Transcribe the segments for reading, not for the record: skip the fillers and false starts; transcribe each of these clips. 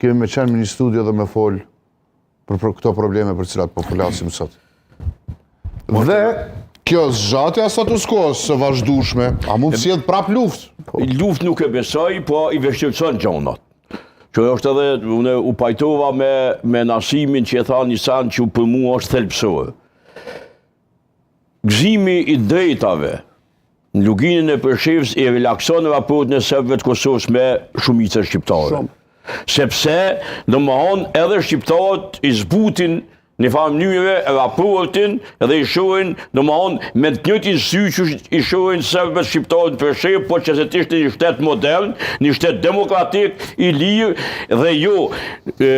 Kemi me qenë në një studio dhe me fol për, për këto probleme për cilat po flasim sot. Dhe kjo zgjatja e status quo-s së vazhdueshme, a mund të sjellë prap luftë? Po. Luftë nuk e besoj, po i vështirëson gjonat. Që është edhe, unë u pajtova me, me Nasimin që e tha një sen që për mua është thelbësore. Gëzimi i drejtave në Luginën e Preshevës i relakson raportin e serbëve të Kosovës me shumicën shqiptare. Shumë. Sepse, domethonë, edhe shqiptarët i zbutin në farë mënyre raportin dhe i shohin, domethonë, me të njëjtin sy që i shohin serbët shqiptarët në Preshevë, po që se të ishte një shtet modern, një shtet demokratik, i lirë dhe jo e,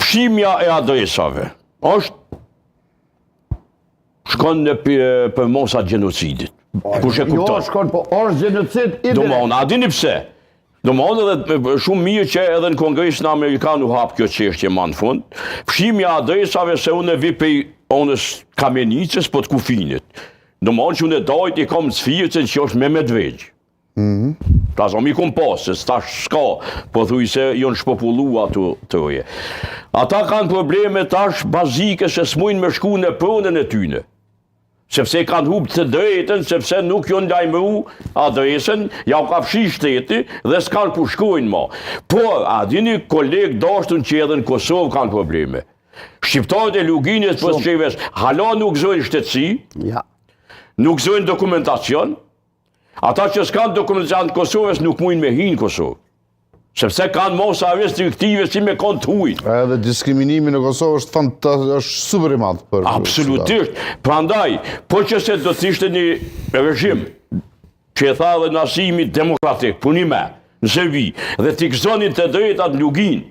fshimja e adresave. Është shkon në përmasa të gjenocidit. Po, Kush e jo, kupton? Jo, shkon, po është gjenocid i Domethonë, a dini pse? Domethonë edhe shumë mirë që edhe në Kongresin Amerikan u hap kjo çështje ma në fund. Fshimja e adresave se unë e vi prej onës Kamenicës, po të kufinit. Domethonë që unë e dajt i kam Sfircën që është me Medvegjë. Mm -hmm. Ta zomë i kom pas, se tash s'ka, pothujse jonë shpopullu ato troje. Ata kanë probleme tash bazike se s'mujnë me shku në pronën e tyne. Sepse kanë hup të drejtën, sepse nuk jonë lajmëru adresën, jau ka fshi shteti dhe s'kanë ku shkojnë ma. Por, a dini kolegë dashtun që edhe në Kosovë kanë probleme. Shqiptarët e Luginës së Preshevës, hala nuk gëzojnë shtetësi, ja. nuk gëzojnë dokumentacion, Ata që s'kanë dokumentacion të Kosovës nuk mujnë me hi në Kosovë. Sepse kanë masa restriktive si me konë të huj. Edhe diskriminimi në Kosovë është fanta, është super i madh për Absolutisht. Prandaj, po që se do të ishte një regjim që e tha edhe Nasimi demokratik, punime në Serbi dhe t'i gëzonin të drejtat në Luginë,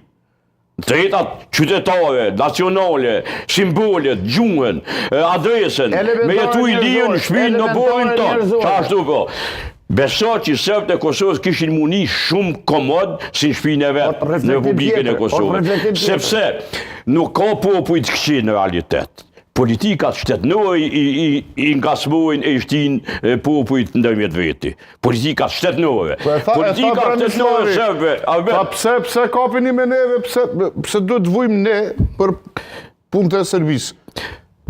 Drejtat qytetare, nacionale, simbolet, gjuhën, adresën, me jetu i lirë në shpi në oborrin tonë. Qashtu po. Beso që serbët e Kosovës kishin m'u ni shumë komod si në shpinë e vet në Republikën e Kosovës. Sepse nuk ka popuj të këqij në realitet. Politikat shtetnore i, i, i ngacmojnë e i shtinë popujt ndërmjet veti. Politikat shtetnore. Po e tha, Politikat shtetnore serbe. Pa pse, pse kapeni me neve, pse, pse duhet të vujmë ne për punë të Serbisë?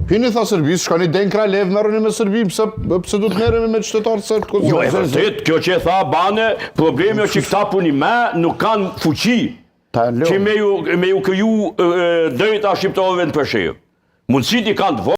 Hini tha Serbisë, shkoni deri në Kralevë, merruni me Serbinë, pse, pse duhet të merremi me qytetarët serbë të Kosovës? Jo, e vërtet, kjo që e tha Bane, problemi është që këta punime nuk kanë fuqi. Që me ju, me ju kriju drejta shqiptarëve në Preshevë. Mundësit i kanë të.